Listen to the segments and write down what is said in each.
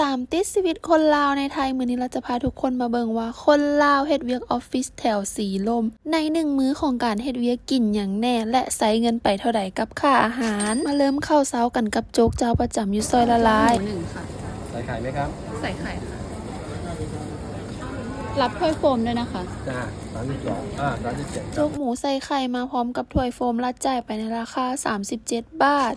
ຕາມຕິດຊີວິດຄົນລາວໃນໄທ, ມື້ນີ້ລາຈະພາທຸກຄົນມາເບິ່ງວ່າຄົນລາວເຮັດວຽກອອບຟິດແຖວສີລົມ ໃນໜຶ່ງມື້ຂອງການເຮັດວຽກກິນຫຍັງແດ່ ແລະ ໃຊ້ເງິນໄປເທົ່າໃດກັບຄ່າອາຫານ. ມາເລີ່ມເຂົ້າເຊົ້າກັນກັບໂຈກເຈົ້າປະຈຳຢູ່ຊອຍລະລາຍ. ໝູໜຶ່ງຄ່ະ. ใส่ไข่ไหมครับ? ใส่ไข่ค่ะ. รับถ้วยโฟมด้วยนะคะ. จ้า สามสิบสอง อ่า สามสิบเจ็ด โຈກໝູໃສ່ໄຂ່ມາພ້ອມກັບຖ້ວຍໂຟມ ລາດຈ່າຍໄປໃນລາຄາສາມສິບເຈັດບາດ.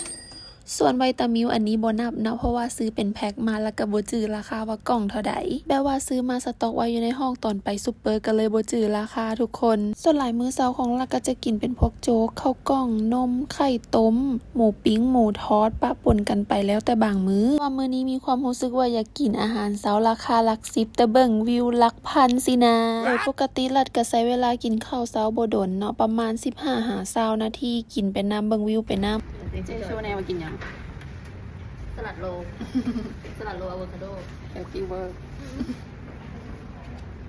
ສ່ວນໄວຕາມິວອັນນີ້ບໍ່ນັບເນາະ ເພາະວ່າຊື້ເປັນແພັກມາ ແລ້ວກໍບໍ່ຈື່ລາຄາວ່າກ່ອງເທົ່າໃດ ແບບວ່າຊື້ມາສະຕັອກໄວ້ຢູ່ໃນຫ້ອງ ຕອນໄປຊຸບເປີກໍເລີຍບໍ່ຈື່ລາຄາທຸກຄົນ. ສ່ວນຫຼາຍມື້ເຊົ້າຂອງລັດກໍຈະກິນເປັນພວກໂຈກ, ເຂົ້າກ່ອງ, ນົມ, ໄຂ່ຕົ້ມ, ໝູປີ້ງ, ໝູທອດ ປະປົນກັນໄປແລ້ວແຕ່ບາງມື້. ວ່າມື້ນີ້ມີຄວາມຮູ້ສຶກວ່າຢາກກິນອາຫານເຊົ້າລາຄາຫຼັກສິບ ແຕ່ເບິ່ງວິວຫຼັກພັນຊີ້ນາ. ໂດຍປົກກະຕິລັດກໍໃຊ້ເວລາກິນເຂົ້າເຊົ້າບໍ່ດົນເນາະ ປະມານສິບຫ້າຫາຊາວນາທີ ກິນໄປນຳ ເບິ່ງວິວໄປນຳ. ເຈ້ໂຊແນ່ວ່າກິນຫຍັງ? ສະຫຼັດໂລ ສະຫຼັດໂລອາໂວຄາໂດ ເຮັລທີເວີ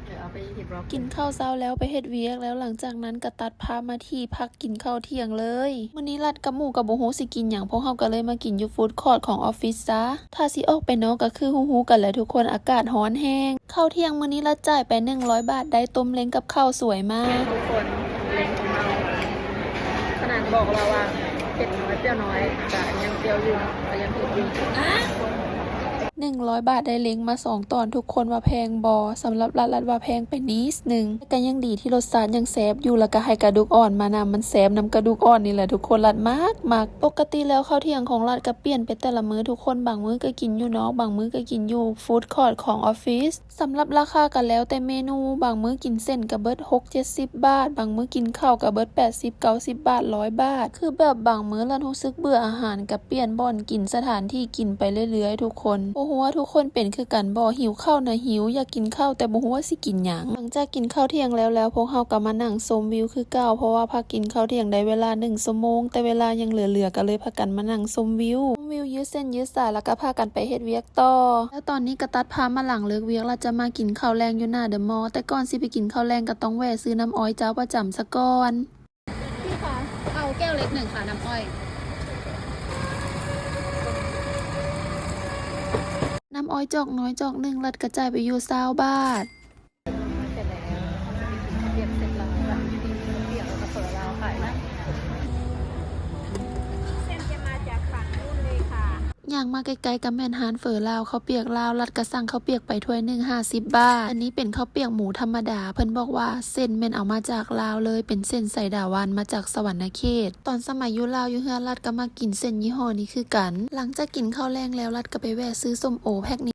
ເອີ ເອົາໄປເຮັດບລັອກ. ກິນເຂົ້າເຊົ້າແລ້ວໄປເຮັດວຽກ ແລ້ວຫຼັງຈາກນັ້ນກໍຕັດພາບມາທີ່ພັກກິນເຂົ້າທ່ຽງເລີຍ. ມື້ນີ້ລັດກັບໝູກໍບໍ່ຮູ້ຊິກິນຫຍັງ ພວກເຮົາກໍເລີຍມາກິນຢູ່ຟູດຄອດຂອງອອບຟິດຊະ. ຖ້າຊິອອກໄປນອກກໍຄືຮູ້ໆກັນແຫຼະທຸກຄົນ ອາກາດຮ້ອນແຮງ. ເຂົ້າທ່ຽງມື້ນີ້ລັດຈ່າຍໄປໜຶ່ງຮ້ອຍບາດ ໄດ້ຕົ້ມເລັງກັບເຂົ້າສວຍມາ. ທຸກຄົນ ເລັງຂອງເຮົາ ຂະໜາດບອກລາວວ່າເຜັດນ້ອຍ ປ່ຽວນ້ອຍ ກະຍັງປ່ຽວຢູ່ເນາະ ກະຍັງເຜັດຢູ່. ໜຶ່ງຮ້ອຍບາດໄດ້ເລັງມາສອງຕອນ ທຸກຄົນວ່າແພງບໍ່? ສຳລັບລັດ ລັດວ່າແພງໄປນິດໜຶ່ງ ແຕ່ກະຍັງດີທີ່ລົດຊາດຍັງແຊບຢູ່ ແລ້ວກະໃຫ້ກະດູກອ່ອນມານຳ ມັນແຊບນຳກະດູກອ່ອນນີ້ແຫຼະ ທຸກຄົນ ລັດມັກມັກ. ປົກກະຕິແລ້ວເຂົ້າທ່ຽງຂອງລັດກະປ່ຽນໄປແຕ່ລະມື້ທຸກຄົນ ບາງມື້ກະກິນຢູ່ນອກ ບາງມື້ກະກິນຢູ່ຟູດຄອດຂອງອອບຟິດ. ສຳລັບລາຄາກໍແລ້ວແຕ່ເມນູ ບາງມື້ກິນເສັ້ນກໍເບິດຫົກເຈັດສິບບາດ ບາງມື້ກິນເຂົ້າກໍເບິດແປດສິບເກົ້າສິບບາດ ຮ້ອຍບາດ ຄືແບບບາງມື້ລັດຮູ້ສຶກເບື່ອອາຫານກໍປ່ຽນບ່ອນກິນ ສະຖານທີ່ກິນໄປເລື້ອຍໆ ທຸກຄົນ. ບໍ່ຮູ້ວ່າທຸກຄົນເປັນຄືກັນບໍ່? ຫິວເຂົ້ານະຫິວ ຢາກກິນເຂົ້າແຕ່ບໍ່ຮູ້ວ່າຊິກິນຫຍັງ. ຫຼັງຈາກກິນເຂົ້າທ່ຽງແລ້ວໆ ພວກເຮົາກໍມານັ່ງຊົມວິວຄືເກົ່າ ເພາະວ່າພັກກິນເຂົ້າທ່ຽງໄດ້ເວລາໜຶ່ງຊົ່ວໂມງ ແຕ່ເວລາຍັງເຫຼືອໆ ກໍເລີຍພາກັນມານັ່ງຊົມວິວ ຊົມວິວຢືດເສັ້ນຢືດສາຍ ແລ້ວກໍພາກັນໄປເຮັດວຽກ ຕໍ່. ແລ້ວຕອນນີ້ກໍຕັດພາບມາຫຼັງເລີກວຽກ ແລ້ວຈະມາກິນເຂົ້າແລງຢູ່ໜ້າເດມໍ ແຕ່ກ່ອນຊິໄປກິນເຂົ້າແລງ ກໍຕ້ອງແວະຊື້ນ້ຳອ້ອຍເຈົ້າປະຈຳສາກ່ອນ. พี่คะ เอาแก้วเล็กหนึ่งค่ะ น้ำอ้อย ນ້ຳອ້ອຍຈອກນ້ອຍຈອກໜຶ່ງ ລັດກະຈ່າຍໄປຢູ່ຊາວບາດ. ເສດແລ້ວ ເຮົາຈະໄປກິນເຂົ້າປຽກເຊັດລາວກັນ ເຂົ້າປຽກແລ້ວກໍເຝີລາວຂາຍນະ. ເສັ້ນຈະມາຈາກຝັ່ງนู้ນเลยค่ะ. ຍ່າງມາໃກ້ໆກໍແມ່ນຮ້ານເຝີລາວ ເຂົ້າປຽກລາວ ລັດກໍສັ່ງເຂົ້າປຽກໄປຖ້ວຍໜຶ່ງຫ້າສິບບາດ. ອັນນີ້ເປັນເຂົ້າປຽກໝູທຳມະດາ ເພິ່ນບອກວ່າເສັ້ນແມ່ນເອົາມາຈາກລາວເລີຍ ເປັນເສັ້ນໄຊດາວັນ ມາຈາກສະຫວັນນະເຂດ. ຕອນສະໄໝຢູ່ລາວຢູ່ເຮືອນ ລັດກໍມັກກິນເສັ້ນຍີ່ຫໍ້ນີ້ຄືກັນ. ຫຼັງຈາກກິນເຂົ້າແລງແລ້ວ ລັດກໍໄປແວະຊື້ສົ້ມໂອແພັກ